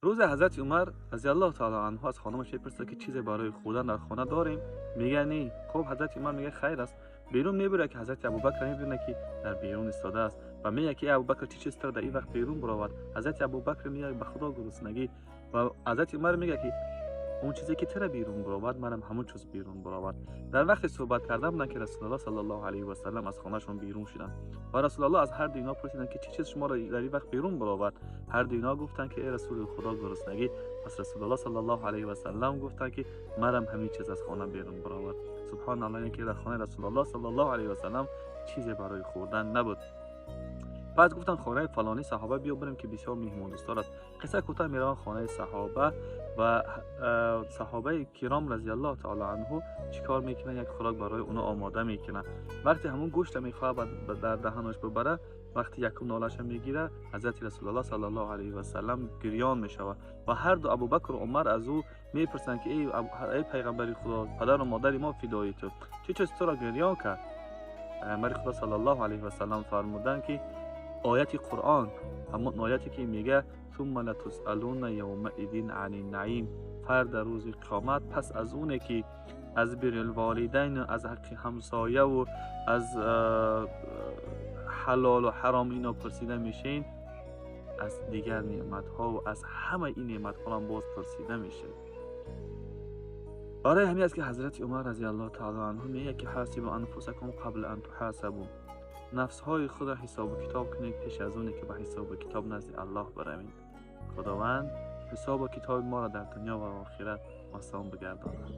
روز حضرت عمر رضی الله تعالی عنه از خانمش میپرسه که چیزی برای خوردن در خانه داریم؟ میگه نه. خب حضرت عمر میگه خیر است. بیرون میبره که حضرت ابوبکر میبینه که در بیرون ایستاده است و میگه که ابوبکر چه چیز در این وقت بیرون برآورد. حضرت ابوبکر میگه به خدا گرسنگی، و حضرت عمر میگه که اون چیزی که تر بیرون برآورد منم همون چیز بیرون برآورد. در وقت صحبت کردن بودن که رسول الله صلی الله علیه و سلم از خانهشون بیرون شدن و رسول الله از هر دو اینا پرسیدن که چه چیز شما را در این وقت بیرون برآورد. هر دو اینا گفتن که ای رسول خدا گرسنگی. پس رسول الله صلی الله علیه و سلم گفتن که منم همین چیز از خانه بیرون برآورد. سبحان الله، اینکه در خانه رسول الله صلی الله علیه و سلم چیزی برای خوردن نبود. بعد گفتن خانه فلانی صحابه بیا بریم که بسیار مهمان دوستدار است. قصه کوتاه میروند خانه صحابه و صحابه کرام رضی الله تعالی عنه چیکار میکنن؟ یک خوراک برای اونا آماده میکنن. وقتی همون گوشت میخواد در دهانش ببره، وقتی یکم نالش میگیره، حضرت رسول الله صلی الله علیه و سلم گریان میشود و هر دو ابوبکر و عمر از او میپرسند که ای پیغمبر خدا، پدر و مادر ما فدای تو، چه چیز تو را گریان کرد؟ پیغمبر خدا صلی الله علیه و سلم فرمودند که آیت قرآن، همون آیتی که میگه ثم لتسألون یومئذ عن النعیم، فرد روز قیامت پس از اونه که از بر الوالدین، از حق همسایه و از حلال و حرام اینا پرسیده میشین، از دیگر نعمت ها و از همه این نعمت ها هم باز پرسیده میشه. برای همین است که حضرت عمر رضی الله تعالی عنه میگه که حاسبوا انفسکم قبل ان تحاسبوا، نفس های خود را حساب و کتاب کنید پیش از اونه که به حساب و کتاب نزد الله بروید. خداوند حساب و کتاب ما را در دنیا و آخرت آسان بگرداند.